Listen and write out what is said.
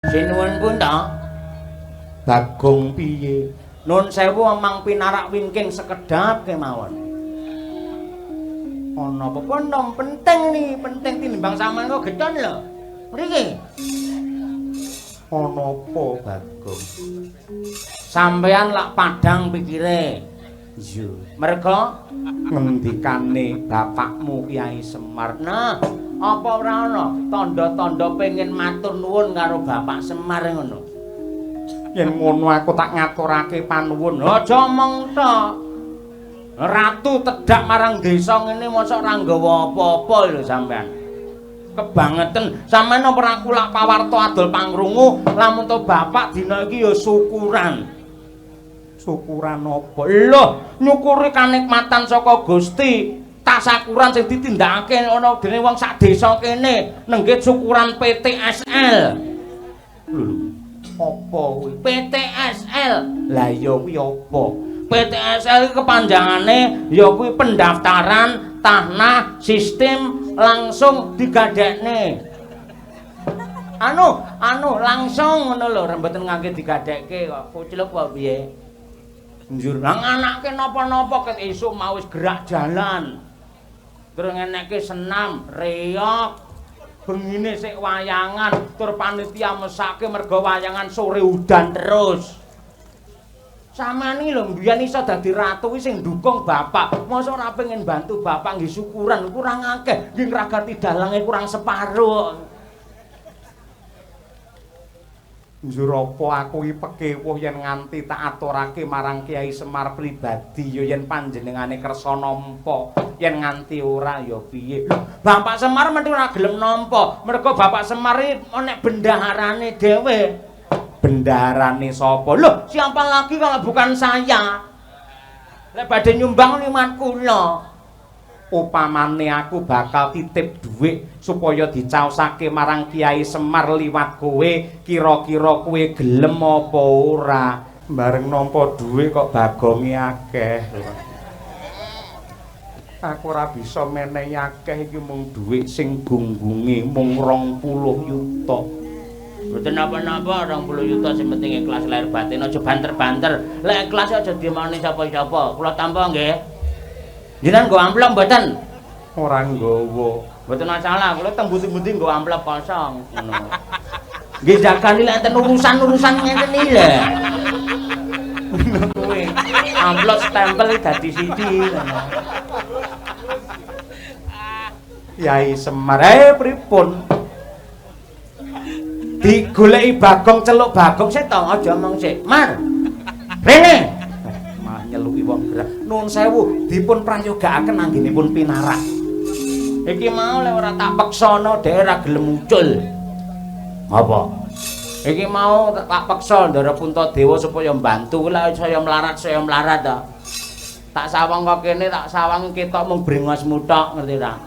Sinuwun punta. Bagong piye? Nun sewu amang pinarak wingking sekedhap kemawon. Ana apa nom penting nih, penting tinimbang sampean kok geton lho. Mriki. Ana apa, Bagong? Sampean lak padhang pikire. Iya. Merga ngendikane bapakmu Kyai Semar. Nah, apa ora ana tandha-tandha pengen matur nuwun karo Bapak Semar ngono? Yen ngono aku tak ngaturake panuwun. Aja omong tok. Ratu tedhak marang desa ngene mosok ora nggawa apa-apa lho sampean. Kebangeten sampean apa ora kulak pawarta adol pangrungu lamun to bapak dina iki ya syukuran. Syukuran apa? Lho, nyukuri kanikmatan saka Gusti. Tasakuran sing ditindakake ana dene wong sak desa kene nenggit syukuran PTSL. Lho, apa kuwi? PTSL. Lah iya kuwi apa? PTSL iki kepanjangane ya kuwi pendaftaran tanah sistem langsung digadekne. Anu, anu langsung ngono lho, mboten ngangge digadekke kok. Kucluk kok piye? Njur nang anake napa-napa ket esuk mau wis gerak jalan. Terus ngenekke senam, reok. Bengine sik wayangan, tur panitia mesake mergo wayangan sore udan terus. Sampeyan iki lho mbiyen iso dadi ratu kuwi sing ndukung bapak. Mosok ora pengen bantu bapak nggih syukuran kurang akeh, nggih ngragati dalange kurang separo. Njur apa aku iki pekewuh yen nganti tak aturake marang Kyai Semar pribadi ya yen panjenengane kersa nampa, yen nganti ora ya piye. Bapak Semar mesti ora gelem nampa, mergo Bapak Semar iki nek bendaharane dhewe. Bendaharane sapa? Loh, siapa lagi kalau bukan saya? Lek badhe nyumbang liwat kula. Upamane aku bakal titip dhuwit supaya dicaosake marang Kyai Semar liwat kowe, kira-kira kowe gelem apa ora? Bareng nampa dhuwit kok bagonge akeh. Aku ora bisa menehi akeh iki mung dhuwit sing gunggunge mung 20 yuta. Mboten napa-napa 20 yuta sing penting ikhlas lahir batin aja banter-banter. Lek ikhlas aja diomongni sapa-sapa. Kula tampa nggih. Jenengan nggo amplop mboten? Ora nggawa. Mboten masalah, kula teng pundi-pundi nggo amplop kosong ngono. Nggih jagani lek enten urusan-urusan ngeten iki lho. Ngono kuwi. Amplop stempel iki dadi siji ngono. Yai Semar, pripun? Digoleki Bagong celuk Bagong sik to, aja omong sik. Mar. Rene. Malah nyeluki wong gerah. Nuwun sewu, dipun prayogakaken anggenipun pinarak. Iki mau lek ora tak peksana dhek ora gelem muncul. Apa? Iki mau tak peksa Ndara Puntadewa supaya mbantu lek saya melarat to. Tak sawang kok kene, tak sawang ketok mung brengosmu tok, ngerti ra?